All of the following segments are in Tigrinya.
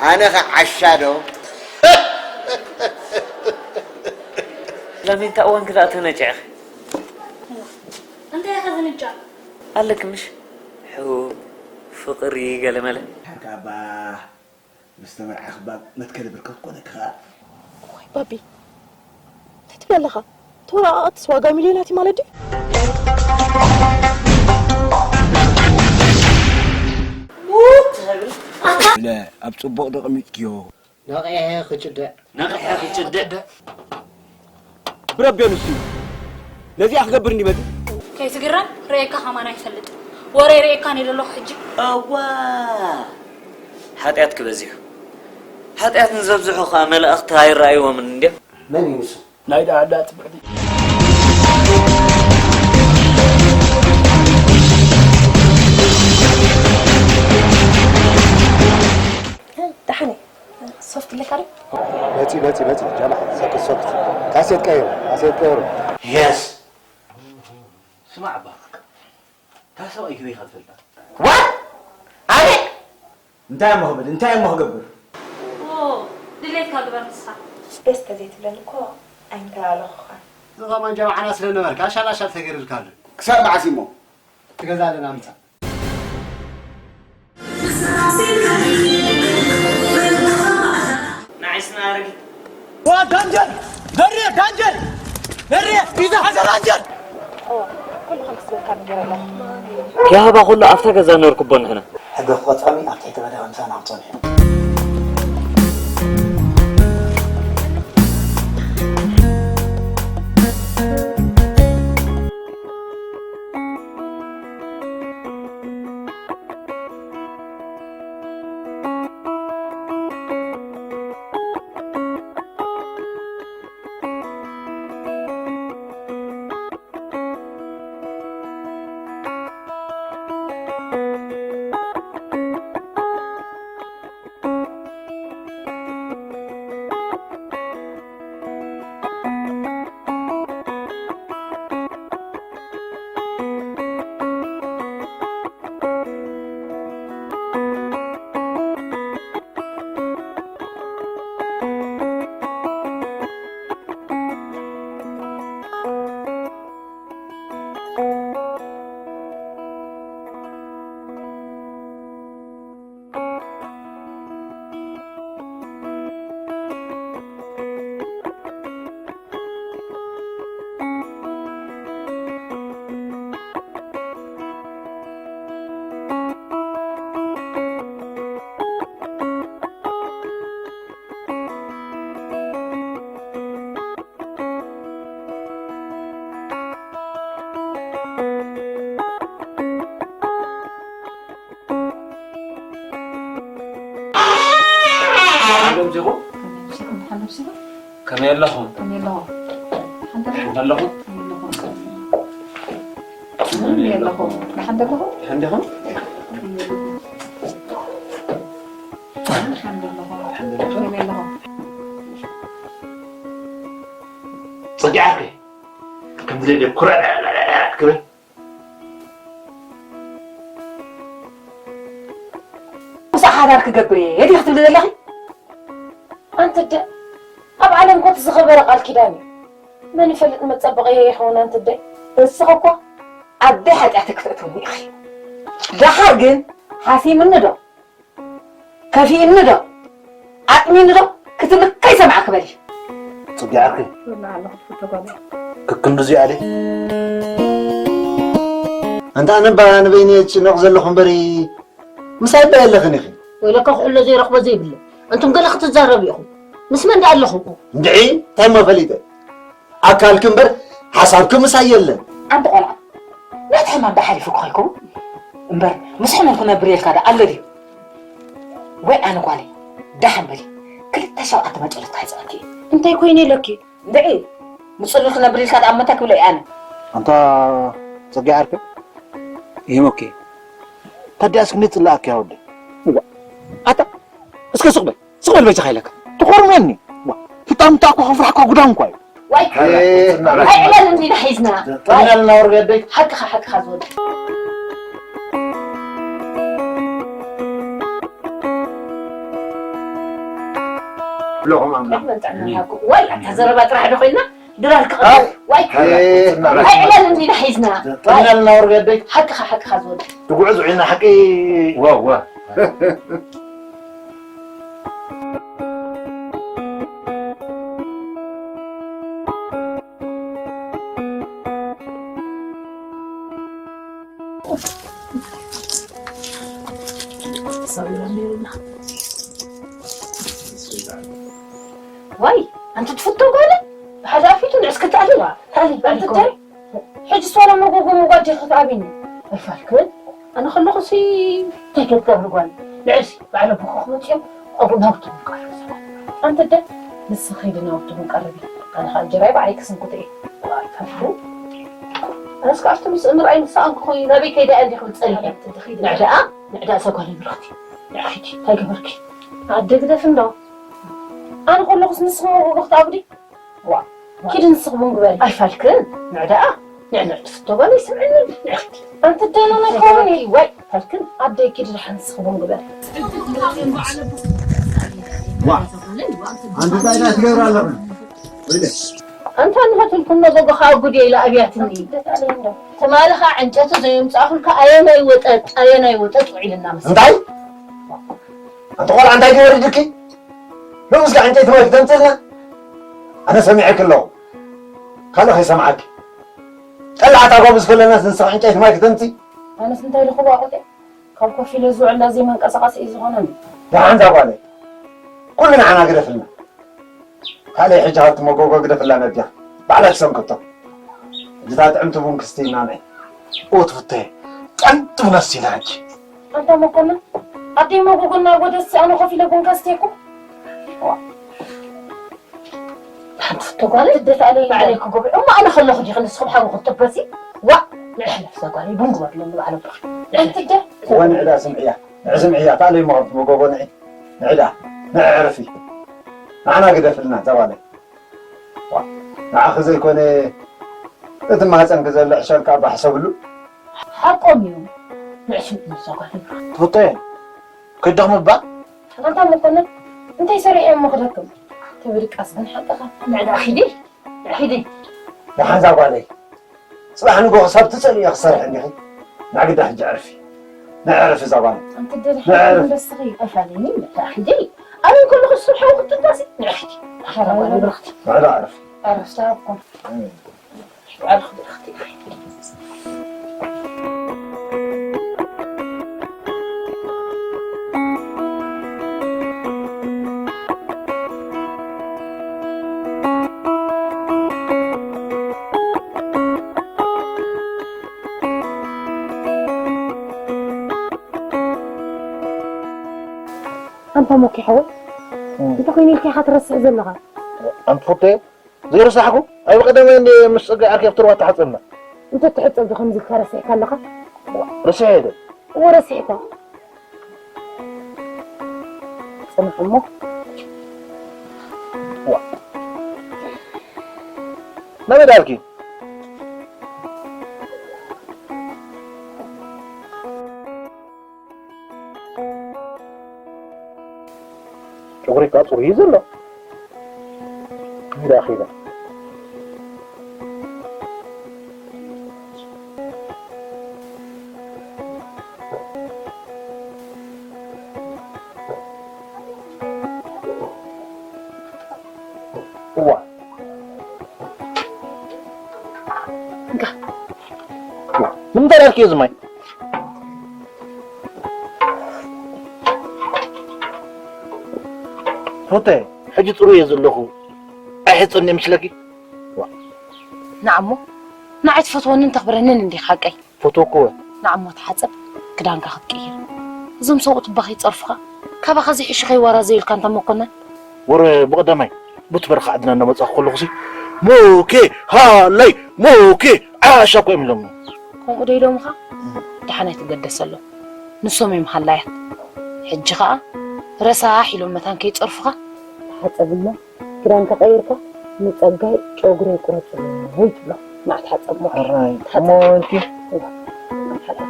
ኣነ ኸ ዓሻ ዶ? ላሚንታ እዋን ክዳእ ተነጭዕኺ። እንታይ ኢኻ ዝንጫዕ? ኣለኪ ምሽ? ሕቡብ፣ ፍቕሪ፣ ገለመለ። ሓካ ኣባ፣ ምስ ተመርዓኺ እባ መትከሊ ብርኪ ክኾነኪ ኸኣ። እዋይ ባቢ፣ እንታይ ትብል ኣለኻ? ተወረቓቕትስ ዋጋ ሚልዮናት እዩ ማለት ድዩ? ሙት ትብል ኣታ። ኢለ ኣብ ጽቡቕ ዶ ኣቐሚጥክዮ? ነቒሐ ክጭድዕ። ነቒሐ ክጭድዕ። ብረቢ ኣንስትዩ ነዚኣ ክገብር እንዲ መጺ። ከይትግረም፣ ርእየካ ከማን ኣይፈልጥን። ወረ ርእየካ እየ ዘለኹ ሕጂ። እዋ፣ ሓጢኣትኪ በዚሑ። ሓጢኣት ንዘብዝሑ ኸኣ መላእኽቲ ኣይረኣይዎምን እንድዮም። መን እዩ ንሱ? ናይ ደኣ ኣዳ ጽብቕቲ። ደሓን እየ። ሶፍት ኣለካ ዶ? መጺ፣ መጺ፣ መጺ። ጀማዓ፣ ሰክት፣ ሰክት። ካሴት ቀይሩ፣ ካሴት ቀይሩ። የስ። ስማዕ እባ፣ እታ ሰብኣይ ክበይካ ትፈልጣ? ዋት? ኣነ? እንታይ እሞ ክብል? እንታይ እሞ ክገብር? ኦ፣ ድሌትካ ግበር ንስኻ። ደስ ተዘይትብለኒ እኮ ኣይምተላለኹኻን። እዚ ኸማን ጀማዓና ስለ ነበርካ፣ ሻል ኣሻል ተገይሩልካ ኣሎ። ክሳብ መዓስ እሞ? እቲ ገዛ ኣለና ምጻእ። ንዓይ ስና ኣረጊት። ዋ ዳንጀር! በሬ ዳንጀር! በሬ ቢዛ ሓዘር ዳንጀር! ኦ፣ ኩሉ ከምቲ ዝበልካ ነገር ኣሎ። ኪያባ ኩሉ ኣብታ ገዛ ነበርኩቦ ንሕና። ሕጊ ክቐጽዖም እዩ፣ ኣብ ትሕቲ በዳ ምሳና ክጸንሑ እዮም። ሓሎም ዚኹም? ከመይ ኣለኹም? ከመይ ኣለኹም? ሓንቲ ኣለኹም? ከመይ ኣለኹም? ከመይ ኣለኹም? ደሓን ኣለኹም? ደሓን ዲኹም? ጽጊ ዓርከይ፣ ከምዚ ለለ ኩርዕ ክብል ምሳእ ሓዳር ክገብር እየ ዲኺ ክትብሊ ዘለኺ? ኣንቲ ኣደ፣ ኣብ ዓለም እኮ እቲ ዝኸበረ ቃል ኪዳን እዩ። መን ይፈልጥ ንመጸበቒ ይኸውን ኣንቲ ኣደ። ንስኺ እኮ ኣደይ ሓጢኣተይ ክተእትውኒ ኢኺ። ደሓር ግን ሓሲምኒ ዶ? ከፊእኒ ዶ? ኣጥሚኒ ዶ? ክትብሊ ከይሰማዕኪ በሊ። ጽጌ ዓርከይ። ይብላ ኣለኹ፣ ትፈቶ ጓል። ክክንዱ እዚኣ ድየ? ኣንታ ኣነ እባ ንበይነይ እጭነቕ ዘለኹ እምበሪ፣ ምሳይ እባ የለኽን ኢኺ። ወይለከ ኩሕሎ ዘይረኽቦ ዘይብሉ። ኣንቱም ገለ ክትዛረቡ ኢኹም። ምስ መን ደኣ ኣለኹም? እንድዒ፣ እንታይ እሞ ፈሊጠ? ኣካልኪ እምበር ሓሳብኪ ምሳይ የለን። ኣንቲ ቆልዓ፣ ናይቲ ሕማም ዶ ሓሊፉኪ ከይከውን? እምበር ምስ ሕሙም ክነብር ኢልካ ዶ ኣሎ ድዩ? ወይ ኣነ ጓለይ፣ ደሓን በሊ፣ ክልተ ሸውዓተ መጨረትካ ይጽበኪ እዩ። እንታይ ኮይነ ኢለኪ? እንድዒ፣ ንጽሉል ክነብር ኢልካ ዶ ኣብ መታ ክብለ እየ ኣነ? ኣንታ ጽጌ ዓርከይ፣ ይህመኪ። ታዲያ እስኪ ንጽላኣኪ ኣወደይ። እዋ፣ ኣታ፣ እስከ ስቕ በል። ስቕ በል በጃኻ ኢለካ። ትኾርምየኒ። ዋ፣ ፍጣን ምጣ እኮ ከፍራሕኳ ጉዳም እኳ እዩ። ዋይ፣ ኤ፣ ዋይ፣ ዕለል እንዲና ሒዝና። ጥዕና ዋይ። ልና ወርገደይ። ሓቅኻ፣ ሓቅኻ ዝወደ። ብለኹም ኣምላኽ። ጥዕና ጥዕና ይሃብኩም። ዋይ፣ ኣታ ዘረባ ጥራሕ ዶ ኮይና? ድራር ክቐርብ። ኣይ፣ ዋይ፣ ኣይ፣ ኣይ፣ ዕላል እንዲና ሒዝና። ጥዕና ዋይ። ልናወር ገደይ። ሓቅኻ፣ ሓቅኻ ዝወድ። ትጉዕዝ ዒና ሓቂ። ዋ፣ ዋ። ዋይ፣ ኣንቲ ትፍቶ ጓለ፣ ብሓደ ኣፊቱ ንዕስ ክትኣሊ፣ ተኣሊ፣ ኣንቲ ኣልኮል። እንታይ? ሕጂ ሶላ መጎጎ ምጓድ ዲኺ ክትኣብኒ? ኣይፋልክን፣ ኣነ ከለኹ ሲ እንታይ ክትገብሪ ጓል? ንዕሲ፣ ባዕለ ብኹ ክመጽኦም፣ ኣብኡ ናብቱ ክንቀርብ ሰላ። ኣንቲ ደ፣ ንስኺ ዲ ናብቱ ክንቀርብ እዩ። ኣነ ኸኣ እንጀራይ ባዕለይ ክስንኩት እየ። ዋይ፣ ፋልኩ። ኣነስ ከኣ ኣብቲ ምስ እምርኣይ ምስ ሰኣንኩ ኾይኑ ናበይ ከይዳ እየ እንዲኹም ጸኒሐ። ንዕዳኣ፣ ንዕዳኣ እዛ ጓለይ ብርኽቲ። ንዕኺ ዲ፣ እንታይ ገበርኪ? ኣደ ግደፍ እንዶ። ኣነ ከለኹስ ንስኺ መጎጎ ክትኣብዲ? ዋ፣ ኪዲ ንስኺ ቡን ግበሪ። ኣይፋልክን፣ ንዕዳኣ፣ ንዕንዕ ትፍቶ ጓል ይስምዕኒ፣ ንዕኽቲ። ኣንቲ ደኖ ናይ ከመይ? ወይ፣ ፋልክን። ኣደይ ኪዲ ደሓን ንስኺ ቡን ግበሪ። ዋ፣ ኣንቲ እንታይ ዳ ትገብር ኣለኽን? ወይለ። ኣንታ ንኸትልኩም መጎጎ ኸኣ ጉድ ኢላ ኣብያትኒ። ትማሊ ኸኣ ዕንጨቱ ዘየምጻእኹልካ ኣየናይ ወጠጥ፣ ኣየናይ ወጠጥ ውዒልና መሰለኒ። እንታይ? ኣንቲ ቆልዓ እንታይ ገበሪ ድኪ? ሎምስ ከ ዕንጨይቲ ማይ ክተምጽእልና? ኣነ ሰሚዐኪ ኣለኹ። ካልእ ከይሰምዓኪ። ጠላዕታ ጎብዝ ከለናስ ንስኺ ዕንጨይቲ ማይ ክተምጺ? ኣነስ እንታይ ኢለ ክዋቕጥ እየ? ካብ ኮፍ ኢለ ዝውዕል ናዚ መንቀሳቐሲ እዩ ዝኾነኒ። ደሓን እዛ ጓለይ። ኩሉ ንዓና ግደፍልና። ካልእ ሕጂ ካብቲ መጎጎ ግደፍላ ነዲኻ። ባዕላ ትሰንክቶ። እታ ጥዕምቲ ቡን ክስቲ ኢና ንዒ። ኦ ትፍተየ። ጥዕምቲ ቡን ኣስቲና ሕጂ። ኣንታ መኮንን፣ ኣደይ መጎጎና ጎደሲ ኣነ ኮፍ ኢለ ቡን ከስትየኩም? ሓንቲ ፍቶ ጓለይ፣ ስደት ኣለይ ባዕለይ ክጎብዕ። እሞ ኣነ ከለኹ ዲኺ ንስኹም ሓዊ ክትጥበሲ? ዋእ፣ ንዕሕለፍ እዛ ጓለይ፣ ቡን ግበርሎም ንባዕሎም። ኣንቲ ደ? እወ፣ ንዕዳ ስምዕያ፣ ንዕ ስምዕያ፣ እታ ኣለይ እሞ ከምቲ መጎጎ ንዒ፣ ንዕዳ፣ ንዕ ዕረፊ። ንዓና ግደፍልና፣ እዛ ጓለይ። ዋ፣ ንዓኺ ዘይኮነ፣ እቲ ማህፀንኪ ዘሎ ዕሸል ከኣ ባሕሰብሉ። ሓቆም እዮም። ንዕ ስምዑ እዛ ጓለይ። ትፍቶ እየ። ከይደኽምባ? ኣንታ መኮንን፣ እንታይ ሰሪሐ እሞ ክደክም? ተብድቃስ ግን ሓቅኻ። ንዕዳ ኺዲ፣ ንዕ ኺዲ። ደሓን እዛ ጓለይ። ጽባሕ ንግሆ ክሳብ ትጸልእዮ ክሰርሕ እንዲኺ። ንዕ ግዳ ሕጂ ዕርፊ። ንዕ ዕርፊ እዛ ጓለይ። ኣንቲ ደድሕሪ ንዕ ዕርፊ። ደስኺ። ኣይፋለኒ፣ ንዕዳ ኺዲ። ኣበይ ከለኹ ስርሐ ክትጥንታሲ? ንዕ ኺዲ። ሓራ ጓለይ ብርኽቲ። ንዕዳ ዕርፊ። ዕረፍቲ ሃብኩም። እም። ኣንታ ሞኪ ሓወይ፣ እም። እንታይ ኮይኑ ኢልካ ኢኻ ትረስዕ ዘለኻ? ኣንፈቴ ዘይረሳሕኩ? ኣይ ብቐደመ እንደ ምስ ጸጋይ ዓርኪ ኣብቲ ሩባ ተሓጸብና። እንተ ትሕጸብ ዶ ከምዚ ኢልካ ረሲሕካ ኣለኻ? ረሲሐ ዶ? እወ ረሲሕካ። ጽናሕ እሞ። ዋ። ናበይ ደኣልኪ? ጨጉሪ ከኣ ጽሩይ እዩ ዘሎ። ሜዳ ኺዳ። እዋ። እንካ። ንምንታይ ዳርኪ እዚ ማይ? ሩተ፣ ሕጂ ጽሩይ እየ ዘለኹ። ኣይሕጽን ይመስለኪ? ዋ። ንዓሞ፣ ንዓይ ትፈትወንን ተኽብረንን እንዲኻ ሓቀይ? ፈትወኩ እወ። ንዓሞ ተሓጸብ፣ ክዳንካ ክትቅይር። እዞም ሰብኡት እባ ከይጸርፉኻ፣ ካባኻ ዝሕሹ ከይወራዘዩልካ እንተ መኮነን። ወረ ብቐዳማይ፣ ቡቲ በረኻ ዓድና እናመጻኹ ከለኹሲ፣ "ሞኬ፣ ሃላይ፣ ሞኬ፣ ዓሻ" እኮ እዮም ኢሎምኒ። ከምኡ ዶ ኢሎምኻ? ደሓን ኣይትገደሰሎም። ንሶም እዮም ሃላያት። ሕጂ ኸኣ ረሳሕ ኢሎም መታን ከይጸርፉኻ፣ ተሓጸብ እሞ ክዳንካ ቀይርካ ንጸጋይ ጨጉረይ ቁረጽለይ ትብሎ። ንዓ ተሓጸብ እሞ። ሕራይ። ተሓጸብ። እሞ እንኪ። ንዓ ተሓጸብ።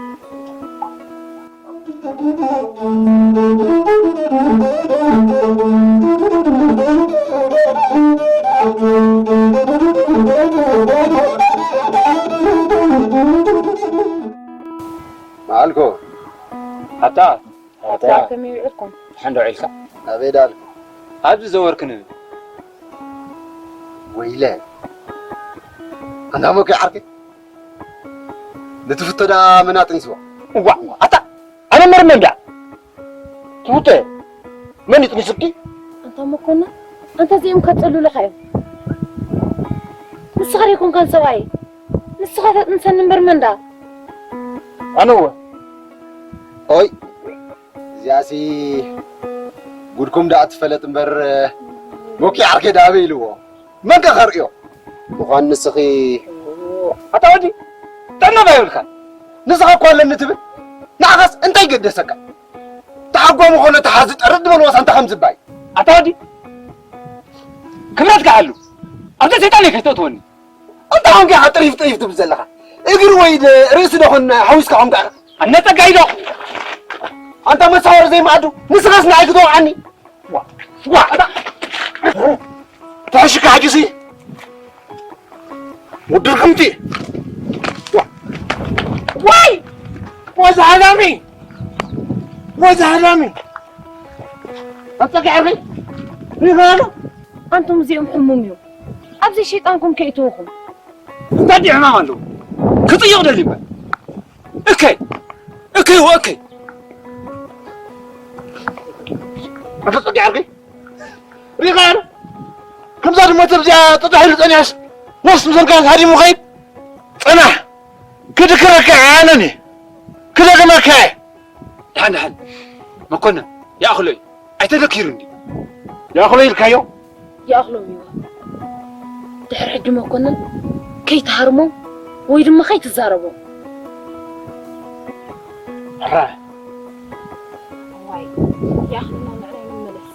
መዓልኮ። ኣታ ኣታ ከመይ ውዒልኩም? ሓንዶ ዒልካ? ኣበይ ዳልኩ? ኣብዚ ዘወርክን። ወይለ። ኣንታ ሞኬ ዓርከይ። ንትፍቶ ዳ መን ኣጥኒስዎ? እዋ፣ ኣታ ኣነ መርመ እንዳ ትውተ መን ይጥንስኪ? ኣንታ መኮንን፣ ኣንታ እዚኦም ከጥሉልኻ እዮም። ንስኻ ዶ ኣይኮንካን ሰብኣይ? ንስኻ ተጥንሰኒ እምበር መን ዳ? ኣነወ። ኦይ፣ እዚኣሲ ጉድኩም ደኣ ትፈለጥ እምበር፣ ሞኪ ዓርከይ ደኣ ኣበይ ኢልዎ? መን ከ ከርእዮ? ምዃን ንስኺ ኣታ ወዲ፣ ጥዕና ዶ ኣይብልካን? ንስኻ እኮ ኣለኒ ትብል። ንዓኻስ እንታይ ገደሰካ? ተሓጓሚ ኮሎ ተሓዚ ጠርጥ ዝበልዎ ሳንታ ከም ዝባይ። ኣታ ወዲ፣ ክብረትካ ሓሉ። ኣብዛ ሰይጣን እየ ከይተእትወኒ። ኣንታ ኾንካ ኢኻ ጥሪፍ ጥሪፍ ትብል ዘለኻ። እግሪ ወይ ድ-፣ ርእሲ ዶ ኾን ሓዊስካ ኾንካ ኢኻ? ኣነ ጸጋይ ዶ? ኣንታ መሳወሪ ዘይመኣዱ፣ ንስኻስ ንዓይ ክትወቕዓኒ? ዋ፣ ዋ፣ ኣታ። ተሕሽካ ሕጂሲ? ውድር ክምቲ። ዋ፣ ዋይ! ወዛ ሃዳሚ! ወዛ ሃዳሚ! ኣንታ ጸጋይ ዓርከይ? ሪኻ ኣሎ? ኣንቱም እዚኦም ሕሙም እዮም። ኣብዚ ሸይጣንኩም ከይእትወኹም። እንታይ ድዩ ሕማም ኣለዎ? ክጥይቕ ደልዩ እምበር። እከይ፣ እከይ፣ ወእከይ። ኣፈጸጊ ዓርከይ፣ ሪኢኻ ዶ? ከምዛ ድመት ኣብዚኣ ጥጥሕ ኢሉ ጸኒሓስ፣ ነፍስ ምሰልካ ሃዲሙ ኸይድ። ጽናሕ፣ ክድክረካ ኣነኒ፣ ክደግመካ እየ። ደሓን፣ ደሓን። መኮንን፣ ይኣኽሎ እዩ። ኣይተደኪሩ እንዲ። ይኣኽሎ ኢልካዮ? ይኣኽሎም እዩ። ድሕሪ ሕጂ መኮንን ከይትሃርሞም ወይ ድማ ከይትዛረቦም። ሕራይ። እዋይ፣ ይኣኽለና ንዕናይ ንመለስ።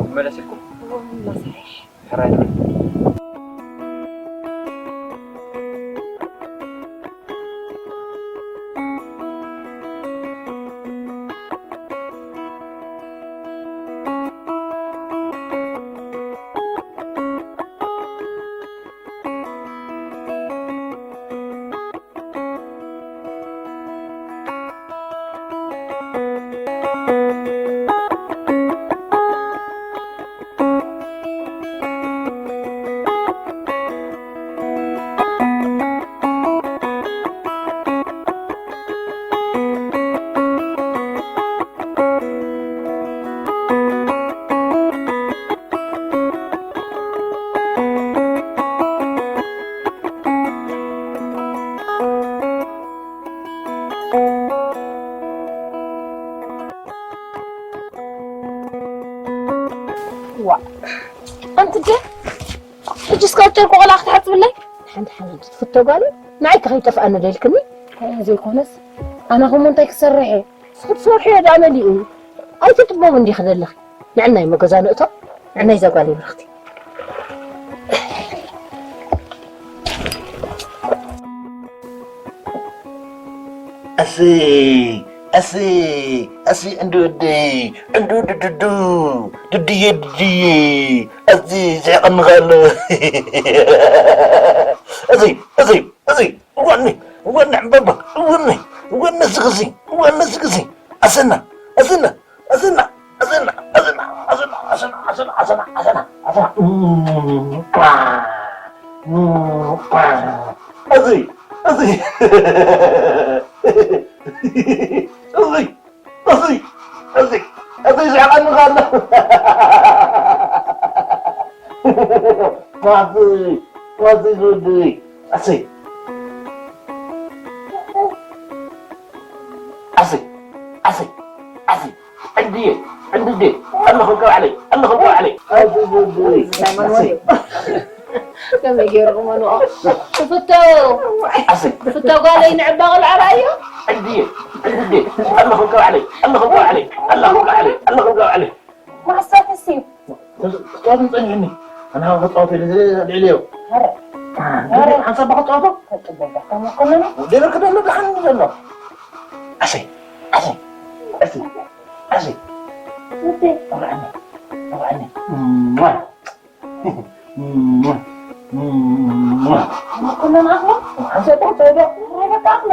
ንመለስ ኢልኩም? እዎ፣ ንመለስ ይሓይሽ። ሕራይ ንበል። ዋ፣ ኣንቲ ደ፣ ሕጂ እስካብ ጨርቂ ቆልዓ ክትሓጽብለይ? ሓንቲ ሓንቲ ትፍቶ ጓል፣ ንዓይ ከ ከይጠፍኣኒ ደልክኒ? ኣይ፣ ዘይኮነስ፣ ኣነ ኸሞ እንታይ ክሰርሕ እየ? እስኺ ትሰርሕዮ ደኣ መሊኡ እዩ። ኣይትጥበቡ እንዲኺ ዘለኺ። ንዕናይ መገዛ ንእቶ፣ ንዕናይ እዛ ጓለይ ብርኽቲ። ኣሰይ፣ ኣሰይ፣ ኣሰይ፣ ዕንዱ ወደይ፣ ዕንዱ ድድዱ፣ ድድየ፣ ድድየ፣ ኣሰይ፣ ስሕቐኒ ኸሎ። ኣሰይ፣ ኣሰይ፣ ኣሰይ፣ እወኒ፣ እወኒ፣ ዕምበባ፣ እወኒ፣ እወኒ፣ ስኽሲ፣ እወኒ፣ ስኽሲ፣ ኣሰና፣ ኣሰና፣ ኣሰና፣ ኣሰና፣ ኣሰና፣ ኣሰና፣ ኣሰና፣ ኣሰና፣ ኣሰና፣ ኣሰና። ኣሰይ፣ ኣሰይ፣ ኣሰይ፣ ኣሰይ፣ ኣሰይ፣ ኣሰይ፣ ስሕቐኒ ኸሎ። ኣሰይ፣ ኣሰይ፣ ዝወደይ፣ ኣሰይ። ኣሰይ፣ ኣሰይ፣ ኣሰይ። ዕንድየ፣ ዕንድየ፣ ኣለኹም ካብ ዓለይ፣ ኣለኹም ካብ ዓለይ። ኣሰይ፣ ኣሰይ። ከመይ ገይሩ ክመንኦ? ክፍቶ፣ ኣሰይ። ክፍቶ ጓለይ ንዕባ ቆልዓ ረኣዮ። ዕንድየ፣ ዕንድየ፣ ኣለኹም ካብ ዓለይ፣ ኣለኹም ካብ ዓለይ፣ ኣለኹም ካብ ዓለይ፣ ኣለኹም ካብ ዓለይ። ማስተር ተስዩ። ክጻወት ጸኒሕኒ። ኣነ ክጻወት ኢለ ልዕልዮ። ኧረ። ኧረ። ሓንሳብ ክጻወቶ? ከጽበባ ከመኮነነ? ደበር ክደሎ ደሓን ዘሎ። ኣሰይ፣ ኣሰይ፣ ኣሰይ፣ ኣሰይ። ውዴ። ኣብርዓኒ፣ ኣብርዓኒ። ሟ። ሟ። ሟ። መኮነን ኣኽሎ? ሓንሳብ ክጻወቶ? ኧረ በቃ ኣኽሎ።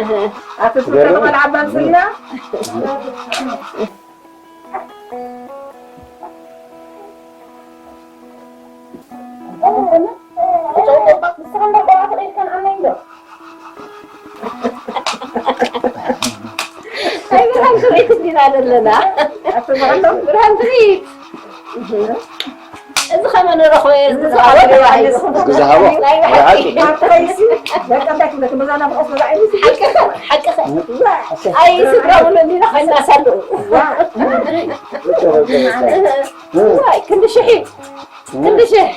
ኣቲ ፍቅሪ ትበልዓ ባንስና። ኣይ ብርሃን ትርኢት እንዲና ዘለና። ኣቲ ብርሃን ትርኢት። እዚ ኸመ ንረኽቦ እየ፣ እዚ እዚ ዝሃቦ ዝሃቦ። ናይ ብሓቂ። ብሓቂ። ደቂ እንታይ ክብለኪ፣ መዛና ብቆስ መዛዒ ምስ ሓቅኸ፣ ሓቅኸ። ኣይ ስድራ ብሎ እንዲና ኸናሳሉ። ዋ። ዋይ፣ ክንዲ ሽሒ። ክንዲ ሽሕ።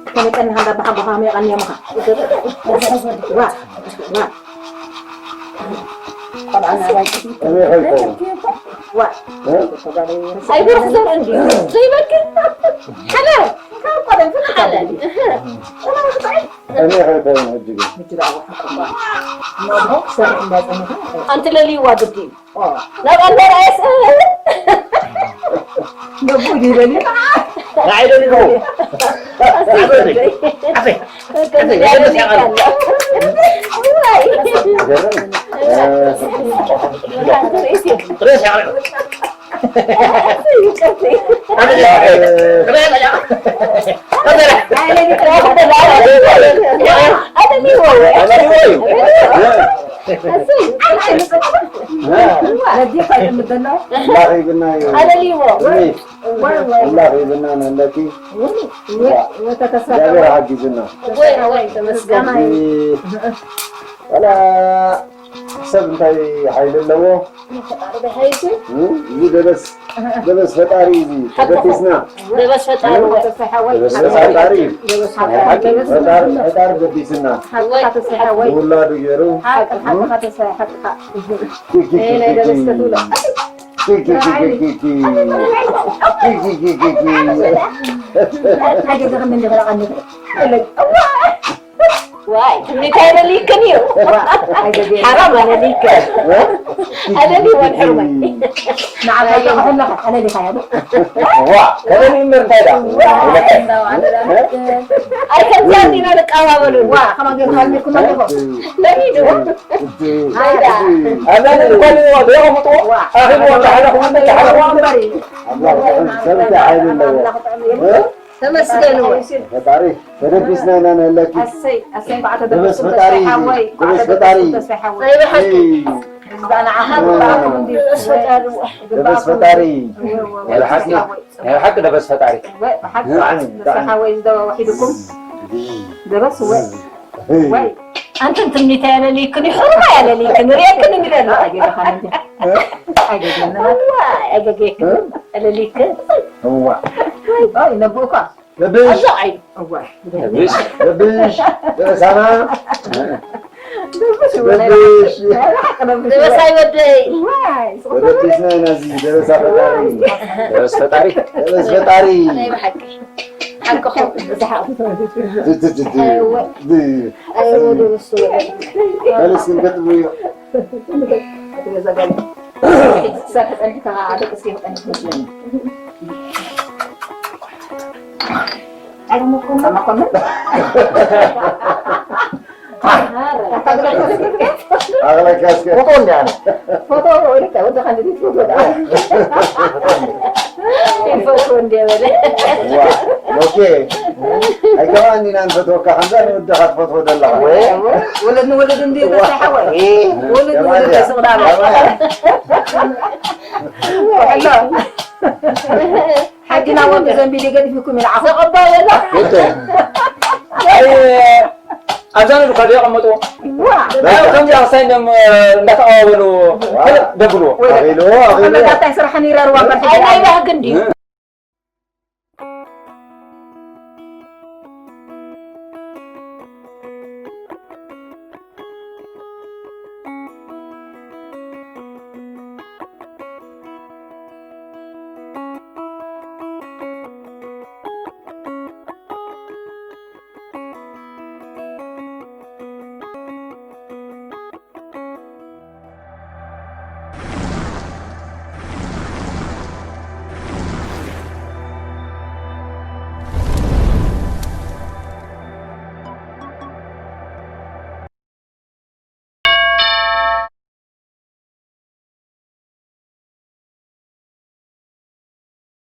ከመይ ቀኒኻ እንዳ ኣባኻ ኣቦኻ ከመይ የቐንዮምኻ? ዋ፣ ዋ። ቆልዓ ናባይ። ከመይ ኸይከውን? ዋ። እ? ኣይብርኽ ዘርኢ እንድዩ። ዘይበክል። ሓላል። ካብ ቀደም ፍቅር ሓላል። ኣለ። እህ። ቆልዓ ክሳይ። ከመይ ኸይከውን ሕጂ ግን? ሕጂ ደኣ ወሓጥኩማ። እሞ ክሰርሕ እንዳጸኒኻ። ኣንቲ ለልይዋ ግዲ። ናብ ኣንዳርኣየስ። ነቡ ይደሊ። ንዓይ ደሊኹ። ኣፈይ፣ ኣፈይ፣ ኣፈይ፣ የደንስ ያቐርብ። ይገርም። እ፣ ርእስ ያቐርብ። ኣምላኽ ይብና እዩ። ኣምላኽ ይብና ነለኪ። እግዚኣብሔር ሓጊዙና። ወላ ሰብ እንታይ ሓይሊ ኣለዎ? እ? እዚ ደበስ፣ ደበስ ፈጣሪ እዩ። ተገዲስና። ደበስ ፈጣሪ ወይ። ደበስ ፈጣሪ እዩ። ፈጣሪ፣ ፈጣሪ ገዲስና። ውላዱ ገይሩ። እ? ኪ፣ ኪ፣ ኪ፣ ኪ፣ ኪ። ኪ፣ ኪ፣ ኪ፣ ኪ፣ ኪ። ኪ፣ ኪ፣ ኪ፣ ኪ፣ ኪ። ዋይ፣ ትምኒት ኣይደልይክን እዩ። ሓራም ኣለልይክን። ኣለልይወን ሕርመይ። ንዓኻ ከሕለኻ ኣለልኻ ያሉ። ዋ፣ ከመይ ይምር እንታይ ደኣ? ዋ፣ ኣይከምዚኣ እንዲና ንቀባበሉ። ዋ፣ ከማን ገይርካ ኣልሚርኩም ኣለኹ። ለሚዱ። ኣዛ እንኳን ደይቐምጥዎ፣ ኣኺልዎ፣ ዳሕረኹም፣ ዳሕረኹም። ኣምላኽ ጥዑም፣ ሰብ እንታይ ሓይሊ ኣለዎ? እ? ተመስገን ወይ። ፈጣሪ፣ ተደቢስና ኢና ንህለኪ። ኣሰይ፣ ኣሰይ፣ እንኳዕ ደበስ ተደበስኩም ፈጣሪ፣ ተስፋ ሓወይ፣ እንኳዕ ደበስ ደበስኩም ፈጣሪ። ተስፋ ሓወይ። ናይ ብሓቂ። እይ። ምስጋና ዓኻ ግባኣኩም እንዲ። ደበስ ፈጣሪ። ደበስ ግባኣኩም ፈጣሪ። እንዲ። ወይ፣ ወይ፣ ናይ ብሓቂ፣ ተስፋ ሓወይ። ናይ ብሓቂ ደበስ ፈጣሪ። ወይ፣ ብሓቂ ብጣዕሚ፣ ተስፋ ብጣዕሚ። ሓወይ ዝደዋ ወሒድኩም። እይ። ደበስ ወይ። እይ። ወይ። ኣንተን ትምኒት ኣየለልይክን፣ ሕሩም ኣየለልይክን፣ ርእየክን እንዲ ደሎ። ኣጌጋኻ እንዲ። ኣጌጋና። እዋ፣ ኣጌጌክን። እ? ኣየለልይክን። እዋ። ኣይ፣ ነብኡ እኳ። ረብሽ። ኣዛ ዓይኑ። እዋይ። ረብሽ። ረብሽ። ደበሳና። ደበሽ። ደበሳይ ወደይ። ዋይ፣ ደበስና ኢና እዚ ደበሳ ፈጣሪ። ደበስ ፈጣሪ። ደበስ ፈጣሪ። ናይ ብሓቂ። ሓቅኹም። ዝሓቁ። ድ-፣ ድ-፣ ድ-፣ ድ-፣ ኣይወ-፣ ድ-፣ ኣይወ ደበሱ። በል እስኪ ንገጥሙ እዩ። ኣቕለካ እስከ። ፎቶ እንዲ ኣነ። ፎቶ ወደካ፣ ወደኻ እንዲ ፎቶ ደኣ። ፎቶ እንዲ በለ። ዋ፣ ኦኬ። ኣይከማን ኢና ንፈትወካ፣ ከምዛ ንወደኻ ትፈትዎ ዘለኻ። ወይ፣ ወለድ ንወለድ እንዲ ዋ። ተሳሓወ። እ። ወለድ ንወለድ ከማን ተስቕዳሎ። ከማን። ወሐሎ። ሓጂ ናብ ወዲ ዘንቢል ገዲፍኩም ኢላ ዓኹ። ዘቐባ የላ። እቶ። ኣይ፣ ኣብዛ ነዱ ካብ የቐመጡ። ዋ። ናይ ከምዚ ኣኽሳይ እንደም እንዳተቐባበሉ ዋ። ደብልዎ። ወይ ኣኺሉ፣ ኣኺሉ። እንታይ ስራሕ ንይረርዋ ኣይ፣ ናይ ባህጊ እንድዩ።